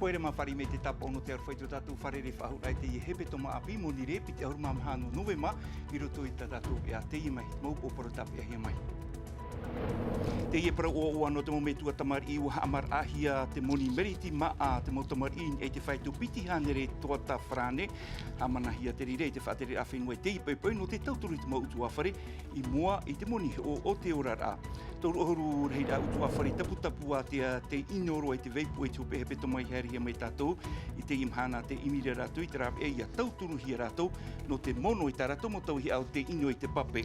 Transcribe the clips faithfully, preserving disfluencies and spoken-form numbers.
Haere mai fare mai te tāpaʻo nō te aroha i tō tātou fare faʻahou raʻa i teie hepetoma ʻāpī, moni rē piti ʻahuru mā maha nō Novema, i roto i tā tātou veʻa teie mai, te mau upoʻo parau tāpeʻahia mai. Teie parau ʻoaʻoa nō te mau metua tamariʻi, ʻua haʻamaraʻahia te moni meriti māʻa a te mau tamariʻi i te fāito piti hānere toata farāne. Haʻamanahia te reira i te faʻatereraʻa fenua i teie poʻipoʻi nō te tauturu i te mau ʻutuāfare i mua i te moni hoʻo o te oraraʻa. Toru ʻahuru rahiraʻa ʻutuāfare taputapu ātea tei ʻino roa i te vaipuʻe i te hopeʻa hepetoma i haerehia mai tātou i teie mahana, tē ʻimi ra rātou i te rāveʻa ʻia tauturuhia rātou nō te mono i tā rātou mau tauihaʻa o tē ʻino i te pape.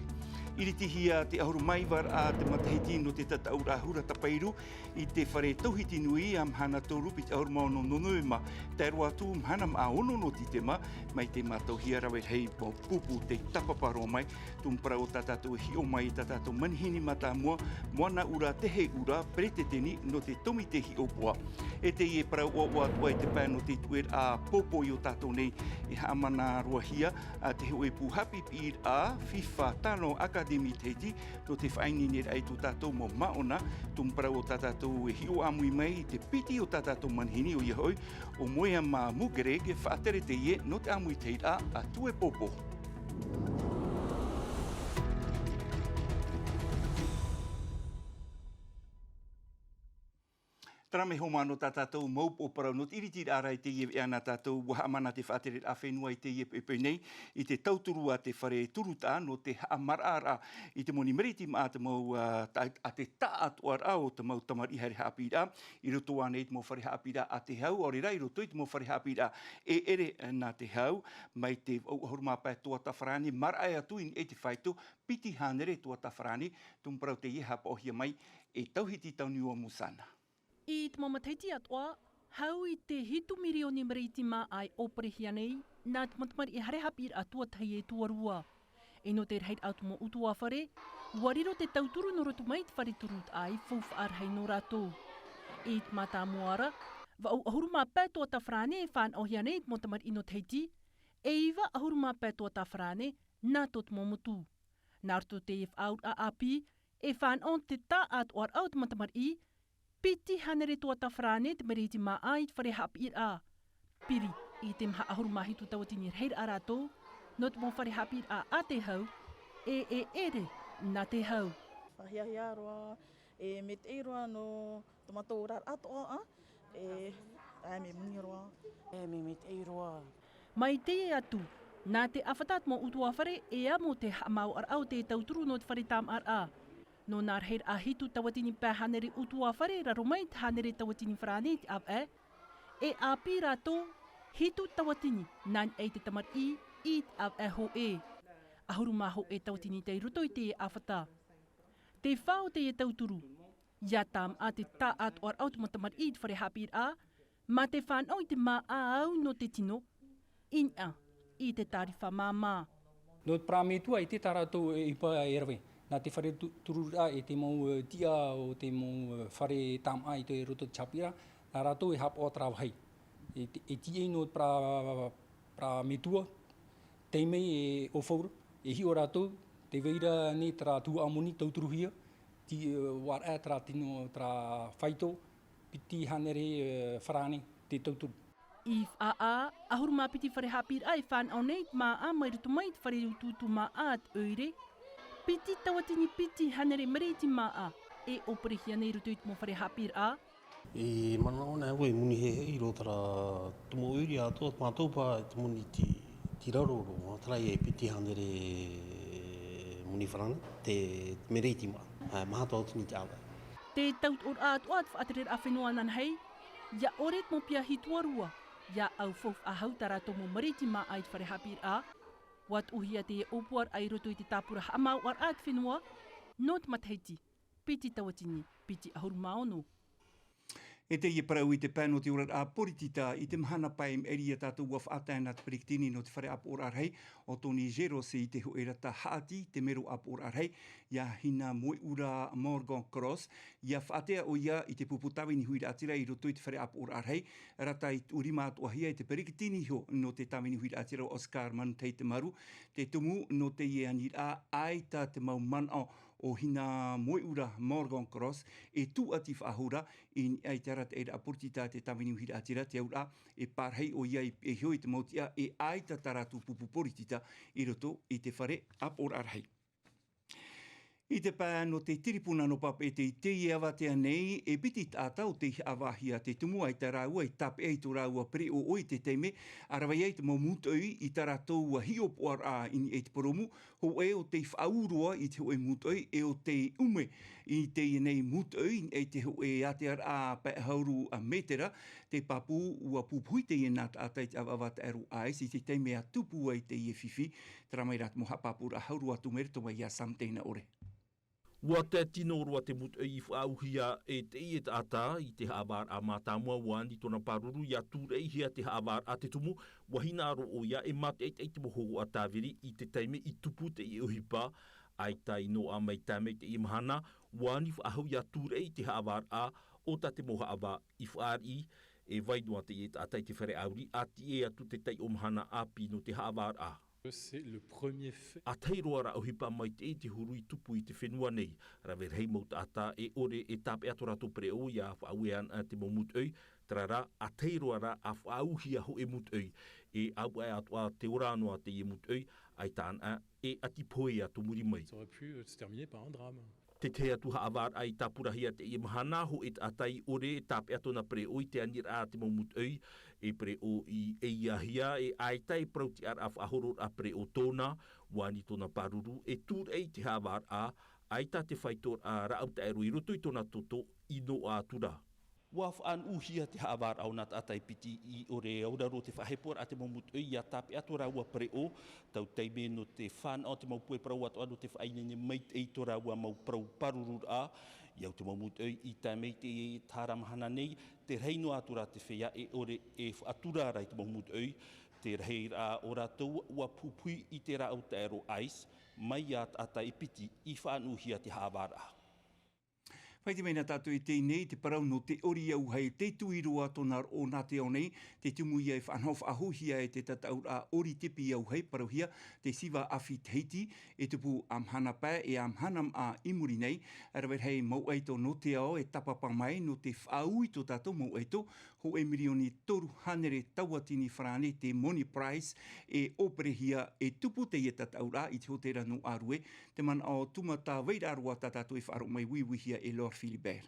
ʻIritihia te ʻahuru mā iva raʻa te matahiti nō te tataʻuraʻa hura tapairu i te fare tauhiti nui, ā mahana toru piti ʻahuru mā ono nō Novema, tae roa atu mahana māʻa ono nō Tītema, mai te mātauhia rave rahi mau pupu tei tāpapa roa mai. Tumu parau o tā tātou e hiʻo mai i tā tātou manihini mātāmua, Moana Ura Tehe Ura, peretiteni nō te tōmite hiʻopoʻa. E teie parau ʻoaʻoa atu ā i te pae nō te tuʻeraʻa pōpō i ō tātou nei, e haʻamanaʻohia ā te hōʻē pū haʻapiʻiraʻa FIFA Talent Academy Tahiti, nō te faʻaineineraʻa i tō tātou mau māʻona. Tumu parau o tā tātou e hiʻo ʻāmui mai i te piti o tā tātou manihini, ʻoia hoʻi, ʻo Moeama Mugereg, faʻatere teie nō te ʻāmuitahiraʻa a Tuepōpō. Terā mai hoʻi nō tā tātou mau upoʻo parau nō te ʻiritiraʻa ra i teie veʻa nā tātou, ʻua haʻamana te faʻatereraʻa fenua i teie poʻipoʻi nei i te tauturu a te fare turutaʻa nō te haʻamaraʻaraʻa i te moni meriti māʻa a te mau, ā, ta-, a te taʻatoʻaraʻa o te mau tamariʻi haere haʻapiʻiraʻa, i roto ānei i te mau fare haʻapiʻiraʻa a te hau, ʻaore rā i roto i te mau fare haʻapiʻiraʻa e ʻere nā te hau, mai te vaʻu ʻahuru mā pae toata farāne, maraʻa atu i niʻa i te fāito piti hānere toata farāne, tumu parau teie haʻapaʻohia mai e Tauhiti Tauniua Musana. I te mau matahiti atoʻa, hau i te hitu mirioni meriti māʻa e ʻōperehia nei nā te mau tamariʻi haere haʻapiʻiraʻa tuatahi e tuarua. E nō te rahiraʻa o te mau ʻutuāfare, ʻua riro te tauturu nō roto mai i te fare turutaʻa i faufaʻa rahi nō rātou. I te mātāmua ra, vaʻu ʻahuru mā pae toata farāne e fānaʻohia nei i te mau tamariʻi nō Tahiti, e iva ʻahuru mā pae toata farāne nā tō te mau motu. Nā roto i te faʻaauraʻa ʻāpī, e fānaʻo te taʻatoʻaraʻa o te mau tamariʻi, piti hānere toata farāne te meriti māʻa i te fare haʻapiʻiraʻa. Piri i te maha ʻahuru mā hitu tauatini rahiraʻa rātou, nō te mau fare haʻapiʻiraʻa a te hau, e, e ʻere nā te hau. Faʻahiahia roa, e maitaʻi roa nō tō mātou oraraʻa atoʻa, e, ʻae, mea moni roa. E, mea maitaʻi roa. Mai teie atu, nā te ʻāfata a te mau ʻutuāfare e amo te haʻamāuʻaraʻa o te tauturu nō te fare tāmāʻaraʻa. Nō nā rahiraʻa hitu tauatini pae hānere ʻutuāfare raro mai i te hānere tauatini farāne i te ʻāvaʻe, e ʻāpī rātou hitu tauatini nā niʻa i te tamariʻi i te ʻāvaʻe hōʻē. ʻAhuru mā hōʻē tauatini tei roto i teie ʻāfata. Te fā o teie tauturu, ʻia tāmāʻa te taʻatoʻaraʻa o te mau tamariʻi i te fare haʻapiʻiraʻa, mā te fānaʻo i te māʻa au nō te tino, i niʻa i te tārifa māmā. Nō te parau metua, ʻaita tā rātou e ʻohipa e rave. Nā te fare tu-, tururaʻa e te mau, e, tiʻa o te mau, e, fare tāmāʻa i te roto o te haʻapiʻiraʻa, nā rātou e haʻapaʻo terā vāhi. E ti-, e tiʻa nō te parau, parau metua, tei mai e ʻōfaura, e hiʻo rātou, tē vai ra nei terā tuhaʻa moni tauturuhia, ti-, e, ʻua raʻa terā tino, terā faito, piti hānere, e, farāne te tauturu. I Faʻaʻā, ʻahuru mā piti fare haʻapiʻiraʻa e fānaʻo nei i te māʻa mai roto mai i te fare utuutu māʻa a te ʻoire. Piti tauatini piti hānere meriti māʻa e ʻōperehia nei i roto i te mau fare haʻapiʻiraʻa. E manaʻo nei au e moni heheu i roto terā tumu ʻoire atoʻa, mātou paʻi te moni ti-, tiraroro, terā e piti hānere moni farāne, te meriti māʻa, ā, maha tauatini te ʻāvaʻe. Te tauturu atoʻa te faʻatereraʻa fenua ananahi, ʻia ʻore te mau piahi tuarua, ʻia au faufaʻa hau tā rātou mau meriti māʻa i te fare haʻapiʻiraʻa. ʻUa tuʻuhia teie ʻōpuaraʻa i roto i te tāpura haʻamāuʻaraʻa a te fenua, nō te matahiti piti tauatini piti ʻahuru mā ono. E teie parau i te pae nō te oraraʻa poritita, i te mahana pae i maʻiri ia tātou ʻua faʻatae nā te peretiteni nō te fare ʻāpoʻoraʻa rahi, ʻo Tony Geros i te hōʻē rata haʻati, te mero ʻāpoʻoraʻa rahi, ia Hina Moeʻura Morgan Cross, ʻia faʻatae ʻoia i te pupu tāvini huiraʻatira i roto i te fare ʻāpoʻoraʻa rahi, rata i tuʻu rima atoʻahia e te peretiteni iho nō te tāvini huiraʻatira ʻo Oscar Manutei Temaru, te tumu nō teie aniraʻa, ʻaita te mau manaʻo ʻo Hina Moeʻura Morgan Cross, e tūʻati faʻahou ra i niʻa i te arataʻiraʻa poritita a te tāvini uhi raʻatira, te auraʻa e pārahi ʻoia i, e hiʻo i te mau tiʻa, e ʻaita tā rātou pupu poritita i roto i te fare ʻāpoʻoraʻa rahi. I te pae nō te tiripuna nō Papeʻete i teie avatea nei, e piti taʻata o tei haʻavāhia te tumu, ʻaita rāua i tāpeʻa i tō rāua pereʻoʻo i te taime a rave ai te mau mūtoʻi i tā rātou hiʻopoʻaraʻa i niʻa i te purōmu. Hōʻē ʻo tei faʻaū roa i te hōʻē mūtoʻi, e ʻo tei ʻume i teie nei mūtoʻi i niʻa i te hōʻē ātearaʻa pae ʻahuru metera te pāpū. Ua pupuhi teie nā taʻata i te ʻavaʻava taʻero ice i te taime a tupu ai teie fifi. Terā mai rā te mau haʻapāpūraʻa hau roa atu mai roto mai iā Sam Teinaʻore. Ua tae tino roa te mūtoʻi i faʻaūhia e teie taʻata i te haʻavāraʻa mātāmua. Ua ani tōna pāruru ia tūreʻihia te haʻavāraʻa te tumu. Ua hinaʻaro ʻoia e mātaʻitaʻi te mau hōhoʻa tāviri i te taime i tupu teie ʻohipa. ʻAita i noaʻa mai taime i teie mahana, ua ani faʻahou ia tūreʻi te haʻavāraʻa. ʻO tā te mau haʻavā i faʻariʻi, e vai noa teie taʻata i te fare ʻāuri, a tiʻe atu te taiʻo mahana ʻāpī nō te haʻavāraʻa. C'est le premier fait. ʻA tahi roa rā ʻohipa maitaʻi te huru i tupu i te fenua nei. Rave rahi mau taʻata e ʻore e tāpeʻa tō rātou pereʻoʻo ia faʻaue anaʻe te mau mūtoʻi. Terā rā, ʻa tahi roa rā ʻa faʻaūhia hōʻē mūtoʻi. E ʻāuʻae atoʻa te ora noa teie mūtoʻi, ʻaita anaʻe e ʻati pohe ia tō muri mai. Ça aurait pu, euh, se terminer par un drame. Te tahi atu haʻavāraʻa i tāpurahia teie mahana, hōʻē taʻata i ʻore e tāpeʻa tōna pereʻoʻo i te aniraʻa a te mau mūtoʻi. E pereʻoʻo i ʻeiahia, e ʻaita e parau tiʻaraʻa faʻahororaʻa pereʻoʻo tōna. Ua ani tōna pāruru e tūreʻi te haʻavāraʻa, ʻaita te faitoraʻa rāʻau taʻero i roto i tōna toto i noaʻa atu ra. Ua faʻanuʻuhia te haʻavāraʻa o nā taʻata e piti i ʻore e auraro te faʻaheporaʻa a te mau mūtoʻi ia tāpeʻa tō rāua pereʻoʻo. Tau taime nō te fānaʻo te mau puʻe parau atoʻa nō te faʻaineine maitaʻi tō rāua mau parau pārururaʻa. I au te mau mūtoʻi i tae mai i te tahara mahana nei, te rahi noa atu rā te feiā e ʻore e faʻatura ra i te mau mūtoʻi. Te rahiraʻa o rātou ua pupuhi i te rāʻau taʻero ice, mai iā taʻata e piti i faʻanuʻuhia te haʻavāraʻa. Faʻaite mai na tātou i teie nei te parau nō te ʻori auahi, tei tuʻi roa tōna roʻo nā te ao nei. Te tumu ia e faʻanaho faʻahouhia e te tataʻuraʻa ʻori tepi auahi, parauhia te Siva Afi Tahiti, e tupu ā mahana pae e ā mahana maʻa i muri nei. Rave rahi mau ʻaito nō te ao e tāpapa mai nō te faʻaū i tō tātou mau ʻaito, hōʻē mirioni toru hānere tauatini farāne te moni prize e ʻōperehia. E tupu teie tataʻuraʻa i te hōtēra nō Arue. Te manaʻo tūmata vairaʻa roa tā tātou e faʻaroʻo mai, uiuihia e Laure Philibert.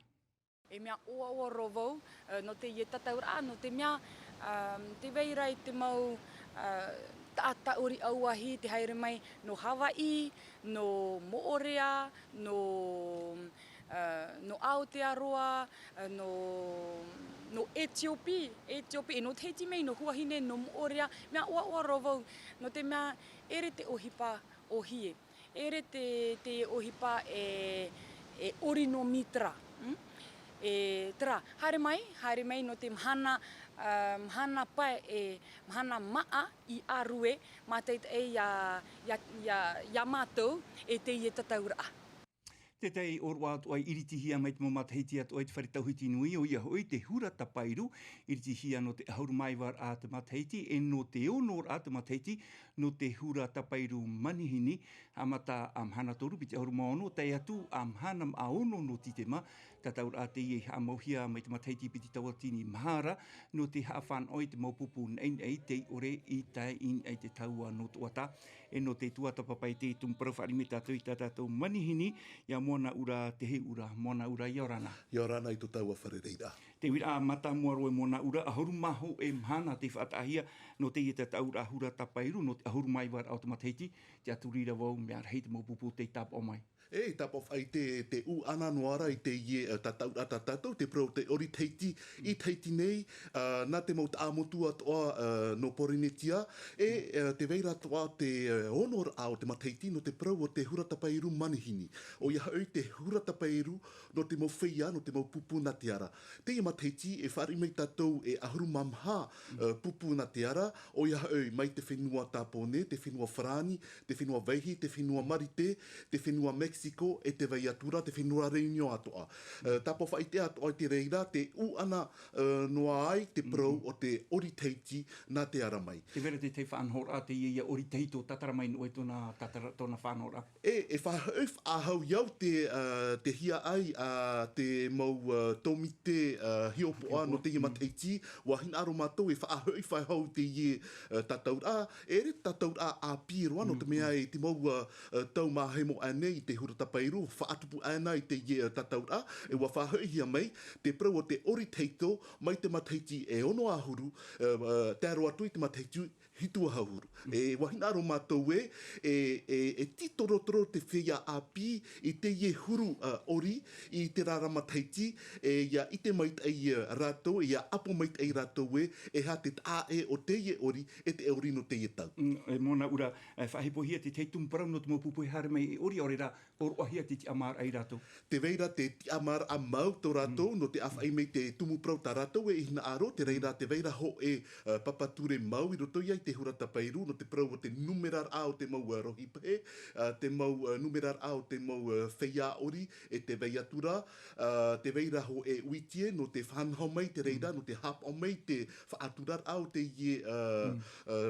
E mea ʻoaʻoa roa vau, eh, nō teie tataʻuraʻa, nō te mea, um, tē vai ra i te mau, eh, taʻata ʻori auahi tē haere mai nō Havaiʻi, nō Moʻorea, nō, eh, nō Aotearoa, eh, nō, nō Etiopi, Etiopi, e nō Tahiti mai, nō Huahine, nō Moʻorea. Mea ʻoaʻoa roa vau, nō te mea ʻere te ʻohipa ʻōhie. ʻEre te, te ʻohipa e, e ʻori nō mītera, mm? E, terā, haere mai, haere mai nō te mahana, ah, mahana pae e mahana maʻa i Arue, mātaʻitaʻi ia, ia, ia, ia mātou e teie tataʻuraʻa. Te tahi ʻōroʻa atoʻa i iritihia mai te mau matahiti atoʻa i te fare tauhiti nui, ʻoia hoʻi te hura tapairu, iritihia nō te ʻahuru mā iva raʻa te matahiti, e nō te ono raʻa te matahiti, nō te hura tapairu manihini, haʻamata ā mahana toru piti ʻahuru mā ono, tae atu ā mahana maʻa ono nō Tītema. Tataʻuraʻa teie i haʻamauhia mai te matahiti piti tauatini maha ra, nō te haʻafānaʻo i te mau pupu naʻinaʻi tei ʻore i tae i niʻa i te tahua nō Toʻatā. E nō te tuatāpapa i te tumu parau, fāriʻi mai tātou i tā tātou manihini, iā Moana Ura Teheʻura. Moana Ura, ʻia ora na. ʻIa ora na i tō tāua fārereiraʻa. Te uiraʻa mātāmua roa e Moana Ura, ʻahuru mā hōʻē mahana tei faʻataʻahia nō teie tataʻuraʻa hura tapairu, nō te ʻahuru mā iva raʻa o te matahiti. Tiʻaturi ra vau, mea rahi te mau pupu tei tāpaʻo mai. E, tāpaʻo faʻaʻite, te ʻūʻana noa ra i teie, eh, tataʻuraʻa tā tātou, te parau o te ʻori Tahiti, i Tahiti nei, ah, nā te mau taʻamotu atoʻa, eh, nō Pōrīnetia, e, eh, tē vai ra atoʻa te, eh, ono raʻa o te matahiti nō te parau o te hura tapairu manihini. ʻOia hoʻi te hura tapairu nō te mau feiā, nō te mau pupu nā te ara. Teie matahiti e fāriʻi mai tātou e ʻahuru mā maha, eh, pupu nā te ara, ʻoia hoʻi mai te fenua Tāpōnē, te fenua Farāni, te fenua Vaihi, te fenua Marite, te fenua Mexico, Mexico e te vai atu ra te fenua Reunion atoʻa. Tāpaʻo faʻaʻite atoʻa i te reira te ūʻana noa ai te parau o te ʻori Tahiti nā te ara mai. Te vera te tei faʻanahoraʻa te ia ʻori Tahiti o tātara mai noʻe tōna tātara tōna faʻanahoraʻa. E e faʻahoʻi faʻahou i au te te hiaʻai a te mau tōmite hiopoʻa nō teie matahiti. Ua hinaʻaro mātou e faʻahoʻi faʻahou teie tātauraʻa. E ere tātauraʻa ʻāpī roa nō te mea e te mau tau māhemo ʻānei i te huru tapairu faʻatupu ʻānei i teie tātauraʻa. E ua faʻahoʻihia mai te parau o te ʻori Tahiti mai te matahiti e ono ʻahuru tae roa atu i te matahiti hitu ʻahuru. E ua hinaʻaro mātou e e e titorotoro te feiā ʻāpī i teie huru ʻori i te rarama Tahiti. E ia ʻite maitaʻi rātou ia ʻapo maitaʻi rātou e e hā te taʻaʻe o teie ʻori e te ʻori nō teie tau. E mōna ura e faʻahepohia te tei tumu parau nō te mau pupu e haere mai e ʻori ʻaore rā ʻoroʻahia te tiʻamāraʻa i rātou. Te vai ra te tiʻamāraʻa mau tō rātou nō te ʻāfaʻi mai te tumu parau tā rātou e hinaʻaro te reira te vai ra hoʻe papa ture mau i roto ia i te huru tapairu nō te parau o te numeraraʻa o te mau rohi pehe te mau numeraraʻa o te mau feiā ʻori e te vai atu ra te vai ra hoʻe uitie nō te faʻanaho mai te reira nō te hāpaʻo mai te faʻaturaraʻa o teie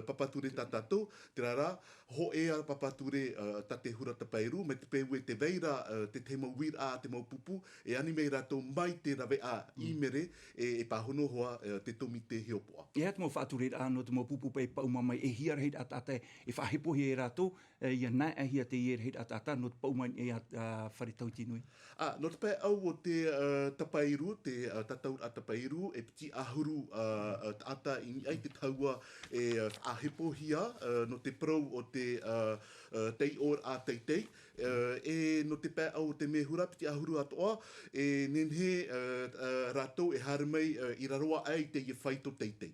papa ture tā tātou. Te rara hoʻe a papa ture tā te huru tapairu mai te peu e te vai ra te te mau uiraʻa te mau pupu e ani mai rātou mai te raveʻa ʻīmere e pāhono hoa te tōmite hiopoʻa. E hā te mau faʻatureraʻa nō te mau pupu paʻi paʻuma mai e hia rahi raʻa taʻata e faʻahepohia e rātou ia naeʻahia teie rahi raʻa taʻata nō te paʻuma i a fare tauti nui. Nō te pae ʻau o te tapairu te tātauraʻa tapairu e piti ʻahuru taʻata i niʻa i te tahua e faʻahepohia nō te parau o te taiʻoraʻa teitei. E nō te pae ʻau o te mehura piti ʻahuru atoʻa e nehenehe rātou e haere mai i raro aʻe i teie faito teitei.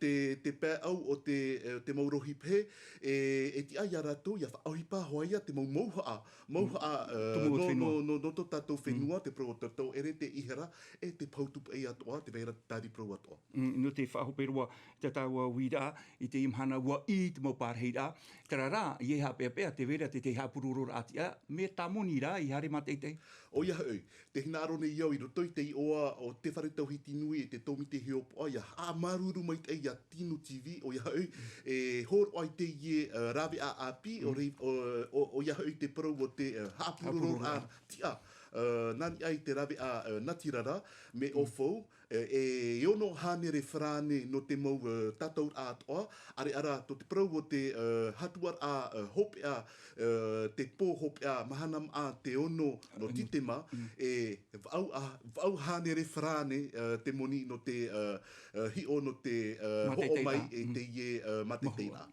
Te te pae ʻau o te te mau rohi pehe e e tiʻa i a rātou ia faʻaʻohipa hoʻi ia te mau mauhaʻa mauhaʻa nō nō nō tō tātou fenua te parau o te tau ʻere te ihera e te pau tupu ʻei atoʻa te vai ra te tāri parau atoʻa. Nō te faʻahope roa te tāua uiraʻa i teie mahana ua ʻī te mau pārahiraʻa. Tērā rā i e haʻapeapea te vai ra te te haʻapurororaʻa tiʻa me tāmoni rā i haere mā teitei. ʻOia hoʻi te hinaʻaro nei au i roto i te iʻoa o te fare tauhiti nui e te tōmite hiopoʻa ia haʻamāuruuru maitaʻi i a tino tv ʻoia hoʻi e hōroʻa i teie raveʻa ʻāpī ʻoia hoʻi te parau o te haʻapurororaʻa tiʻa nā niʻa i te raveʻa natirara me ʻōfou e ono hānere farāne nō te mau tātauraʻa atoʻa. ʻAreʻa rā tō te parau o te hatuaraʻa hopeʻa te pō hopeʻa mahana maʻa te ono nō titema e vaʻu hānere farāne te moni nō te hiʻo nō te hoʻo mai e teie māteiteiraʻa.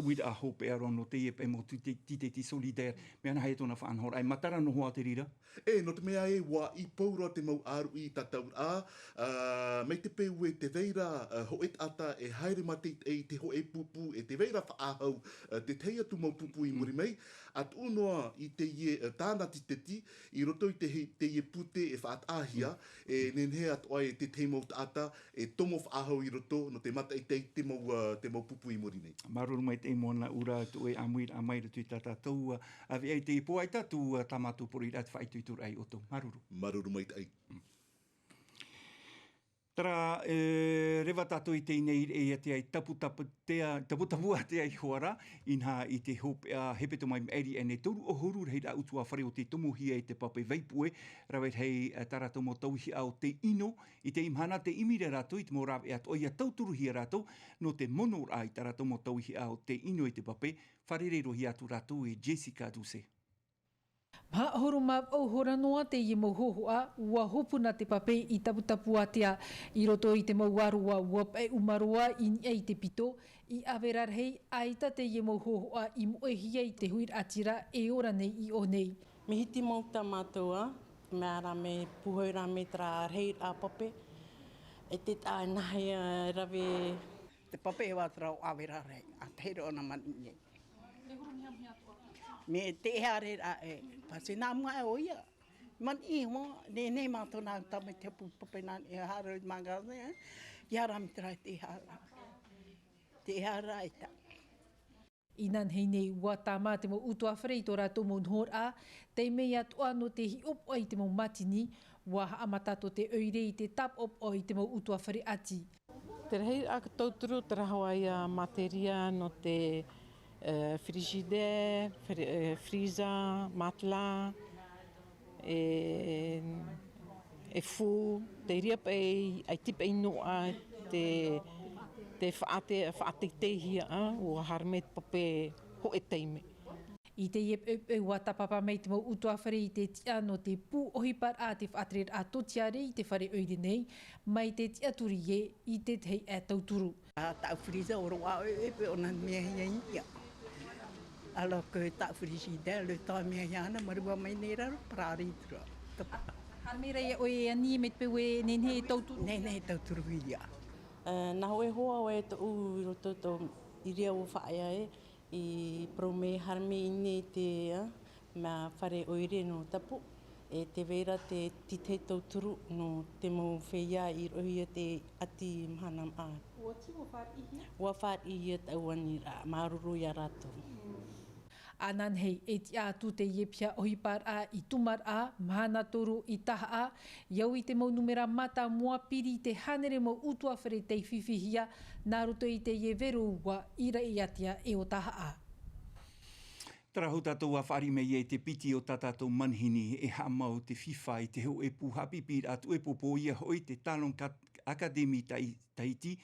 Uiraʻa hopeʻa roa nō teie paʻi mau titeti solidaire me ana haia tōna faʻanahoraʻa e matara noa hoʻi te reira. E nō te mea e ua ʻī pauroa te mau ʻāruʻi i tātauraʻa mai te peu e te vai ra hoʻe taʻata e haere mā teitei i te hoʻe pupu e te vai ra faʻahou te tahi atu mau pupu i muri mai a tuʻu noa i teie tāna titeti i roto i teie pute e faʻataʻahia e nehenehe atoʻa e te tahi mau taʻata e tomo faʻahou i roto nō te mataʻitaʻi te mau te mau pupu i muri nei. Māuruuru maitaʻi mōna ura tō ʻoe ʻāmuiraʻa mai roto i tā tātou ʻāvaʻe i te pō ai tātou tā mātou poroʻiraʻa te faʻaitoitoraʻa i ʻoutou. Māuruuru. Māuruuru maitaʻi. Tara e reva tātou i teie nei i te ai taputapu te ai taputapu a te ai hoara inaha i te hopeʻa hepetoma i maʻiri ʻaenei toru ʻahuru rahiraʻa utuafare o te tomohia i te pape vaipuʻe rave rahi tā rātou mau tauihaʻa o te ʻino. I te mahana te ʻimiraʻa rātou i te mau rāveʻa atoʻa ia tauturuhia rātou nō te monoraʻa i tā rātou mau tauihaʻa o te ʻino i te pape. Fare reirohia atu rātou e Jessica Duse. Maha ʻahuru mā vaʻu hora noa teie mau hōhoʻa ua hopu nā te pape i taputapuātea i roto i te mau aroa ua pae uma roa i niʻa i te pito i ʻave rarahi. ʻAita teie mau hōhoʻa i moʻehia i te huiraʻatira e ora nei i ʻō nei. Mihiti mau tā mātou a mea rā me puhoi rā me tara rahi a pape e te taʻa nahi rave. Te pape e vātara o ʻave rarahi a te hero ana mani nei. Me te hare a e pasi nā mua e o ia mani i hoa nei nei mātou nā uta me te pu pape nā e haro i magazine ia rā me tara te hara te hara e ta. Inanahi nei, ua tāmā te mau ʻutuāfare i tō rātou mau nohoraʻa, tei mea atoʻa nō te hiʻopoʻa i te mau mātini, ua haʻamata tō te ʻoire i te tāpaʻopaʻo i te mau ʻutuāfare ʻati. Te rahiraʻa tauturu, te rahi ia materia nō te, eh, frigidaire, fri-, eh, freezer, matelas, e, e fou, te reira paʻi, ʻaita paʻi noa te, te faʻate-, faʻateiteihia, ʻa, ua haere mai te pape hōʻē taime. I teie poʻipoʻi, ua tāpapa mai te mau ʻutuāfare i te tiʻa nō te pū ʻohiparaʻa a te faʻatereraʻa tōtiare i te fare ʻoire nei, mai te tiʻaturi ē i te tahi ʻē tauturu. ʻA, taʻu freezer ʻo roaʻa ʻoe, e, pe ʻona mea hia ia. Alors que taʻu frigidaire, le temps e mea hia ana, mārua mai nei raro, parari tura. Haere mai ra ia ʻoe e ani mai te peu e nehenehe e tauturu. Nehenehe e tauturu ia. Eh, nā hōʻē hoa ʻoe tōʻu i roto tō ʻiria ʻua faʻaea e, i parau mai haere mai i ʻō nei te, ʻa, mea fare ʻoire nō Tapu, e tē vai ra te tītahi tauturu nō te mau feiā i roʻohia te ʻati mahana maʻa. Ua oti, ua fāriʻihia? Ua fāriʻihia taʻu aniraʻa, māuruuru ia rātou. Ananahi, e tiʻa atu teie piha ʻohiparaʻa i Tūmaraʻa, mahana toru i Tahaʻa, i au i te mau nūmera mātāmua piri i te hānere mau ʻutuāfare tei fifihia, nā roto i teie vero ua i Raʻiātea e ʻo Tahaʻa. Terā hoʻi tātou ua fāriʻi mai ai te piti o tā tātou manihini e haʻamau te fifa i te hōʻē pū haʻapiʻiraʻa tuʻepopo, ia hoʻi te Talon Cat-, Academy Tai-, Tahiti,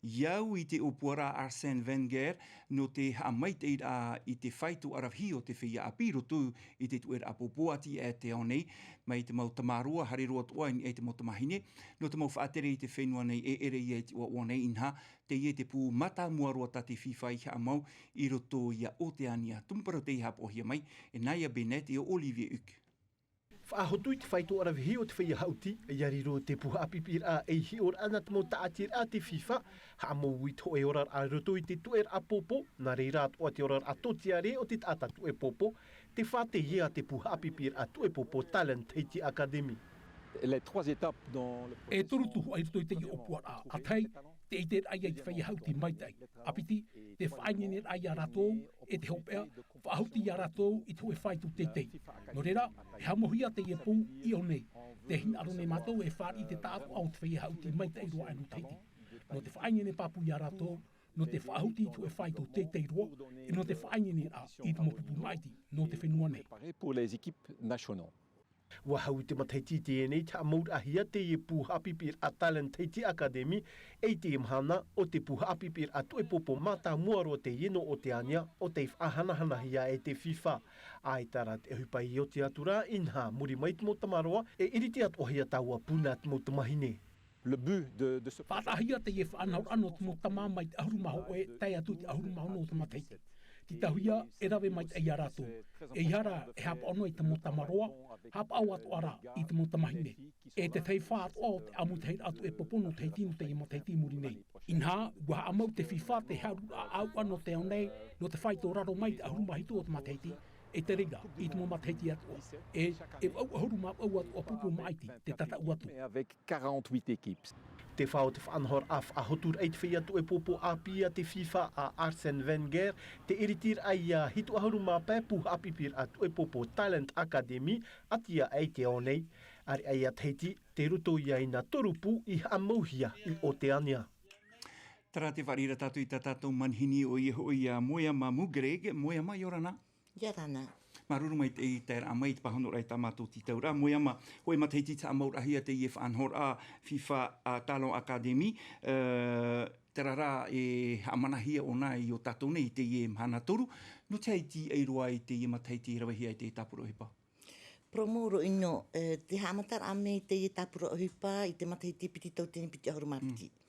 i au i te ʻōpuaraʻa Arsène Wenger, nō te haʻamaitaʻiraʻa i te faito aravihi o te feiā ʻāpī i roto i te tuʻeraʻa pōpō ʻati aʻe te ao nei, mai te mau tamaroa, haere roa atoʻa i niʻa i te mau tamahine, nō te mau faʻatere i te fenua nei e ʻere ia i te ʻoaʻoa nei, inaha, teie te pū mātāmua roa tā te fifa i haʻamau i roto ia Oteania. Tumu parau tei haʻapaʻohia mai e Naya Bennett e ʻo Olivier Huck. Faʻahotu i te faito aravihi o te feiā haʻuti, ia riro te pū haʻapiʻiraʻa ei hiʻoraʻa nā te mau tāʻatiraʻa a te fifa, haʻamau i te hōʻē oraraʻa i roto i te tuʻeraʻa pōpō, nā reira atoʻa te oraraʻa tōtiare o te taʻata tuʻepopo, te fā teie a te pū haʻapiʻiraʻa tuʻepopo Talent Tahiti Academy. Les trois étapes dans le E toru processus tuhaʻa i roto i teie ʻōpuaraʻa, ʻa tahi, te ʻiteraʻa ia i te feiā haʻuti maitaʻi, ʻa piti, te faʻaineineraʻa ia rātou, e te hopeʻa, faʻahotu ia rātou i te hōʻē faito teitei. Nō reira, e haʻamauhia teie pū i ʻō nei. Tē hinaʻaro nei mātou e fāriʻi i te taʻatoʻa o te feiā haʻuti maitaʻi roa aʻe nō Tahiti. Nō te faʻaineine pāpū ia rātou, nō te faʻahotu i te hōʻē faito teitei roa, e nō te faʻaineineraʻa i te mau pupu maʻiti nō te fenua nei. Préparé pour les équipes nationales. Ua hau i te matahiti i teie nei te haʻamauraʻahia teie pū haʻapiʻiraʻa Talent Tahiti Academy, e i teie mahana, ʻo te pū haʻapiʻiraʻa tuʻepopo mātāmua roa teie nō Oteania, ʻo tei faʻahanahanahia e te fifa. ʻAita rā te ʻohipa i oti atu ra, inaha, muri mai te mau tamaroa, e iriti atoʻahia taua pū nā te mau tamahine. Le but de, de ce Faʻataʻahia teie faʻanahoraʻa nō te mau tama mai te ʻahuru mā hōʻē, tae atu i te ʻahuru mā ono o te matahiti. Tītauhia, e rave maitaʻi ia rātou. ʻEiaha rā, e haʻapaʻo noa i te mau tamaroa, haʻapaʻo atoʻa rā i te mau tamahine. E te tahi fā atoʻa o te ʻāmuitahiraʻa tuʻepopo nō Tahiti nō teie matahiti i muri nei. Inaha, ua haʻamau te fifa te haʻaruraʻa ʻāuʻa nō te ao nei, nō te faito raro mai i te ʻahuru mā hitu o te matahiti, e te reira, i te mau matahiti atoʻa. E, e vaʻu ʻahuru mā vaʻu atoʻa pupu maʻiti, tē tataʻu atu. Avec quarante-huit équipes. Te fā o te faʻanahoraʻa faʻahoturaʻa i te feiā tuʻepopo ʻāpī a te fifa a Arsène Wenger, te iritiraʻa ia hitu ʻahuru mā pae pū haʻapiʻiraʻa tuʻepopo Talent Academy, ʻati aʻe i te ao nei, ʻāreʻa ia Tahiti, tei roto ia i nā toru pū i haʻamauhia i Oteania. Terā te fāriʻi ra tātou i tā tātou manihini, ʻoia hoʻi ia Moeama Mugreg. Moeama, ʻia ora na. ʻIa ora na. Māuruuru maitaʻi i te taeraʻa mai i te pāhonoraʻa i tā mātou tītauraʻa. Moeama, hōʻē matahiti te haʻamauraʻahia teie faʻanahoraʻa fifa, ā, Talent Academy, ā, terā rā e haʻamanahia ʻōna i ō tātou nei i teie mahana toru. Nō te aha i tīaʻi roa i teie matahiti i ravehia ai te tāpura ʻohipa? Parau mau roa ʻino, e, te haʻamataraʻa mai teie tāpura ʻohipa i te matahiti piti tauatini piti ʻahuru mā piti. Mm.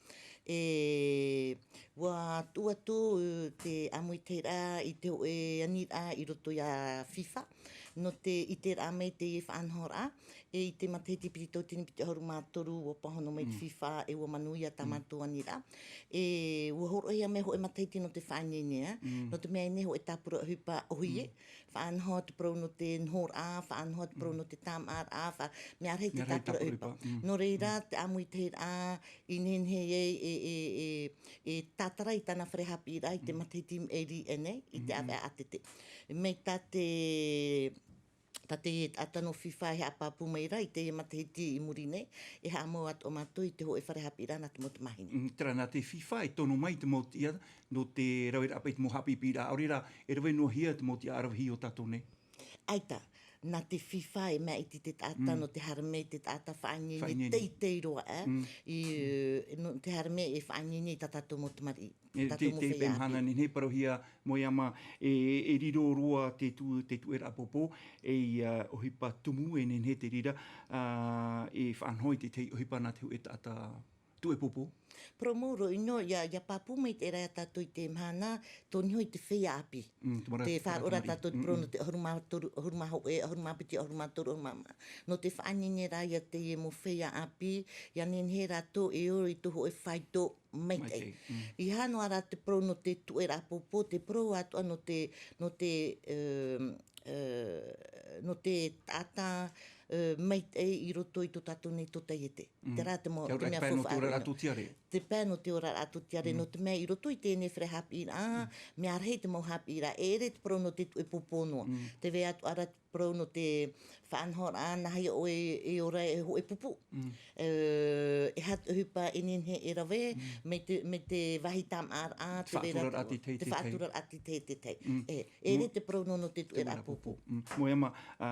E, ʻua tuʻu atu, e, te ʻāmuitahiraʻa i te hōʻē aniraʻa i roto ia fifa. nō te ʻiteraʻa mai teie faʻanahoraʻa, e i te matahiti piti tauatini piti ʻahuru mā toru, ʻua pāhono mai te fifa, e ʻua manuia tā mātou aniraʻa. E ʻua hōroʻahia mai hōʻē matahiti nō te faʻaineine, nō te mea ʻaita hōʻē tāpura ʻohipa ʻōhie, faʻanaho te parau nō te nohoraʻa, faʻanaho te parau nō te tāmāʻaraʻa, fa-, mea rahi te tāpura ʻohipa. Nō reira, te ʻāmuitahiraʻa, i nehenehe ai e, e, e, e tātara i tāna fare haʻapiʻiraʻa i te matahiti maʻiri aʻenei, i te ʻāvaʻe ʻātete. Mai tā te, tā te taʻata nō fifa e haʻapāpū mai ra i teie matahiti i muri nei, e haʻamau atoʻa mātou i te hōʻē fare haʻapiʻiraʻa nā te mau tamāhine. Mm, terā nā te fifa e tono mai te mau tiʻa nō te raveraʻa paʻi te mau haʻapiʻiraʻa, ʻaore rā, e rave noa hia te mau tiʻa ravehia o tātou nei. ʻAita, nā te fifa e mea iti te taʻata nō te haere mai te taʻata faʻaineine teitei roa, e, i, nō te haere mai e faʻaineine i tā tātou mau tamariʻi. E, te, te, te mahana nei, nei parauhia Moeama, e, e riro roa te tu, te tuʻeraʻa pōpō, e, ā, ʻohipa tumu e nehenehe te reira, ā, e faʻanaho i te tahi ʻohipa nā te hōʻē taʻata tuʻepopo. Parau mau roa ʻino, ʻia, ʻia pāpū mai te reira tātou i te mahana, tō niho i te feiā ʻāpī. Mm, te marae, te faʻaroʻo ra tātou te parau nō te ʻahuru mā toru, ʻahuru mā hōʻē, ʻahuru mā piti, ʻahuru mā toru, ʻahuru mā maha. Nō te faʻaineine ra ia teie mau feiā ʻāpī, ʻia nehenehe rātou e ora i te hōʻē faito maitaʻi. Maitaʻi, mm. ʻEiaha noa rā te parau nō te tuʻeraʻa pōpō, te parau atoʻa nō te, nō te, um, uh, nō te taʻata, uh, maitaʻi i roto i tō tātou nei tōtaiete. Mm. Terā te mau, te mea faufaʻa roa. Te pae nō te oraraʻa tōtiare. Te pae nō te oraraʻa tōtiare, nō te mea i roto i teie fare haʻapiʻiraʻa, mea rahi te mau haʻapiʻiraʻa, e ʻere te parau nō te tuʻepōpō noa. Mm. Tē vai atoʻa ra te parau nō te faʻanahoraʻa, nāhea ʻoe e ora e hōʻē pupu. Mm. E, e aha te ʻohipa e nehenehe e rave, mai te, mai te vāhi tāmāʻaraʻa, te faʻaturaraʻa te tahi, te faʻaturaraʻa te tahi, te tahi. Mm. E, e ʻere te parau noa nō te tuʻeraʻa pōpō. Mm. Moeama, ā,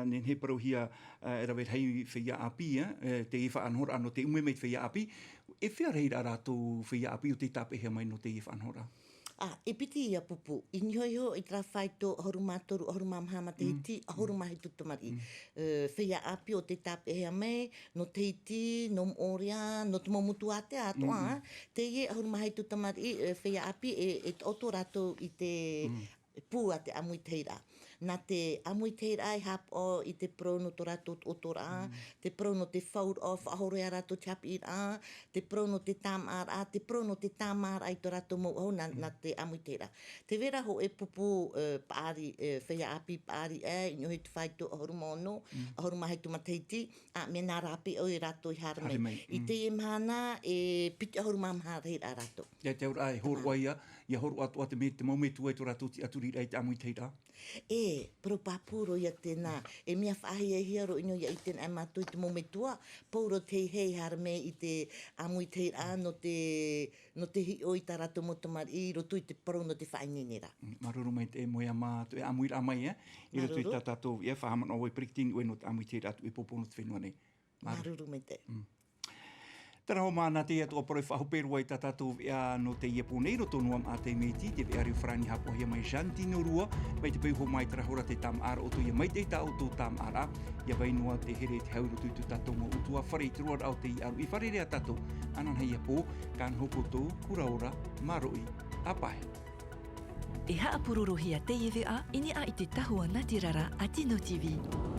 nehenehe parauhia, ā, e rave rahi feiā ʻāpī, ā, e, teie faʻanahoraʻa nō te ʻume mai te feiā ʻāpī. E fea rahi rā rātou feiā ʻāpī ʻo tē tāpeʻahia mai nō teie faʻanahoraʻa? Ā, e piti ia pupu. I niho iho i terā faito ʻahuru mā toru, ʻahuru mā maha matahiti, ʻahuru mā hitu tamariʻi. Mm. E, feiā ʻāpī ʻo tē tāpeʻahia mai, nō Tahiti, nō Moʻorea, nō te mau motu ātea atoʻa, ā. Teie ʻahuru mā hitu tamariʻi, e, feiā ʻāpī, e, e taʻoto rātou i te pū a te ʻāmuitahiraʻa. Nā te ʻāmuitahiraʻa e haʻapaʻo i te parau nō tō rātou taʻotoraʻa, te parau nō te fauraʻo, faʻahoro ia rātou te haʻapiʻiraʻa, te parau nō te tāmāʻaraʻa, te parau nō te tāmāʻaraʻa i tō rātou mau ʻahu, nā, nā te ʻāmuitahiraʻa. Tē vai ra hōʻē pupu, e, paʻari, e, feiā ʻāpī paʻari, e, i niho i te faito ʻahuru mā ono, ʻahuru mā hitu matahiti, ā, mea nā rāpae ʻoe rātou i haere mai. Haere mai, mm. I teie mahana, e piti ʻahuru mā maha rahi rā rātou. ʻIa te auraʻa e hōroʻa ia, ʻia hōroʻa atoʻa te me-, te mau metua i tō rātou tiʻaturiraʻa i te ʻāmuitahiraʻa. E, parau pāpū roa ia tēnā, e mea faʻahiahia roa ʻino ʻia ʻite anaʻe mātou i te mau metua, pauroa te hei haere mai i te ʻāmuitahiraʻa nō te, nō te hiʻo i tā rātou mau tamariʻi, i roto i te parau nō te faʻaineineraʻa. Mm, māuruuru maitaʻi Moeama, tō ʻoe ʻāmuiraʻa mai, e? I roto i tā tātou, ʻia faʻahaʻamanaʻo vau e peretiteni ʻoe nō te ʻāmuitahiraʻa tuʻepopo nō te fenua nei. Māuruuru. Māuruuru maitaʻi. Mm. Terā hoʻi mā, nā teie atoʻa parau e faʻahope roa i tā tātou veʻa nō teie pō nei, roto noa mā te mea iti, te veʻa reo farāni haʻapaʻohia mai Jean Tino Rua, mai te peu hoʻi mā i terā hora te tāmāʻa roto ïa, maitaʻi tā ʻoutou tāmāʻaraʻa, ʻia vai noa te here i te hau i roto i tō tātou mau ʻutuāfare i te roaraʻa o te aroʻi. Fārerei ā tātou, ananahi ia pō, ka noho koutou, kura ora, māroʻi, ʻāpae. E haʻapurorohia teie veʻa i niʻa i te tahua natirara a Tino TV.